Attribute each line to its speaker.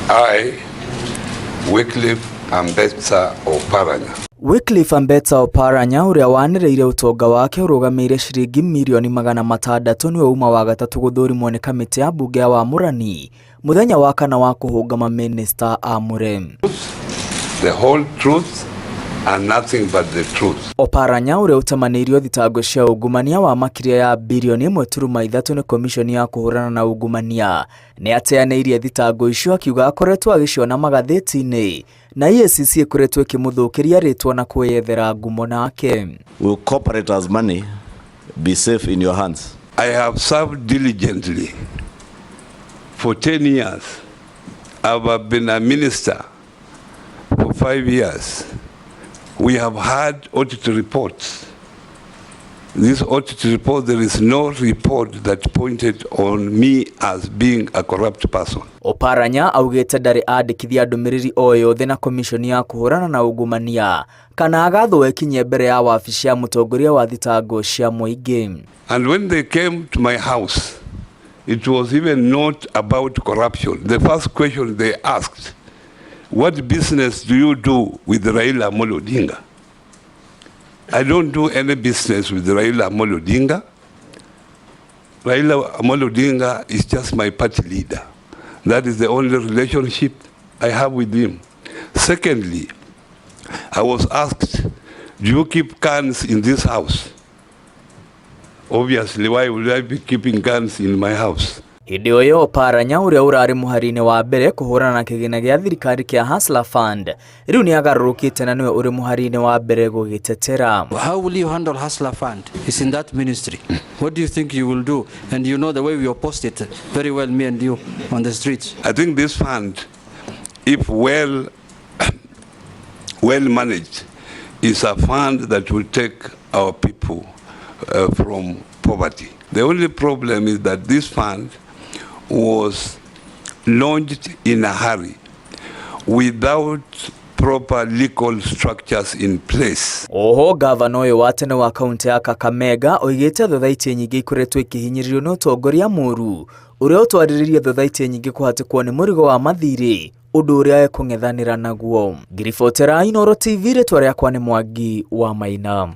Speaker 1: I, Wycliffe Ambetsa Oparanya.
Speaker 2: Wycliffe Ambetsa Oparanya ũrĩa wanĩrĩire ũtonga wake ũrũgamĩire ciringi mirioni 600 nĩwe uma wa gatatũ gũthũrimwo nĩ kamĩtĩ ya mbunge ya wamũrani mũthenya wa kana wa kũhũnga mamĩnĩsta amũre.
Speaker 1: The whole truth and nothing but the truth.
Speaker 2: Oparanya ũrĩa ũtamanĩirio thitango cia ungumania wa makĩria ya birioni 1.3 nĩ komishoni ya kũhũrana na ungumania nĩ ateanĩirie thitango icio akiuga akoretwo agĩciona magathĩti-inĩ na EACC ĩkoretwo ĩkĩmũthũkĩria rĩtwa na kwĩyethera ngumo nake.
Speaker 3: Will cooperators' money be safe in your hands?
Speaker 1: I have served diligently for 10 years. I've been a minister for 5 years. We have had audit reports. This audit report, there is no report that pointed on me as being a corrupt person.
Speaker 2: Oparanya augĩte ndarĩ andĩkithia ndũmĩrĩri o yothe na komishoni ya kũhũrana na ungumania kana agathwo ĩkinye mbere ya wabici ya mũtongoria wa thitango cia mũingĩ.
Speaker 1: And when they came to my house, it was even not about corruption. The first question they asked, what business do you do with Raila Amolo Odinga? I don't do any business with Raila Amolo Odinga. Raila Amolo Odinga is just my party leader. That is the only relationship I have with him. Secondly, I was asked, do you keep guns in this house? Obviously, why would I be keeping guns in my house?
Speaker 2: Hĩndĩ o ĩyo Oparanya ũrĩa ũrarĩ mũhari-inĩ wa mbere kũhũrana na kĩgĩna gĩa thirikari kĩa Hustler Fund rĩu nĩ agarũrũkĩte na nĩwe ũrĩ mũhari-inĩ wa mbere gũgĩtetera.
Speaker 4: How will you handle Hustler Fund? It's in that ministry. What do you think you will do? And you know the way we opposed it very well, me and you, on the streets.
Speaker 1: I think this fund, if well managed, is a fund that will take our people from poverty. The only problem is that this fund was launched in a hurry without proper legal structures in place.
Speaker 2: Oho gavana ũyũ wa tene wa kaunti ya Kakamega oigĩte thothaitĩ nyingĩ ikoretwo ikĩhinyĩrĩrio nĩ ũtongoria mũru ũrĩa ũtwarĩrĩirie thothaitĩ nyingĩ kũhatĩkwo nĩ mũrigo wa mathirĩ ũndũ ũrĩa ekũng'ethanĩra naguo. Ngiribotera Inooro TV, rĩtwa rĩakwa nĩ Mwangi wa Maina.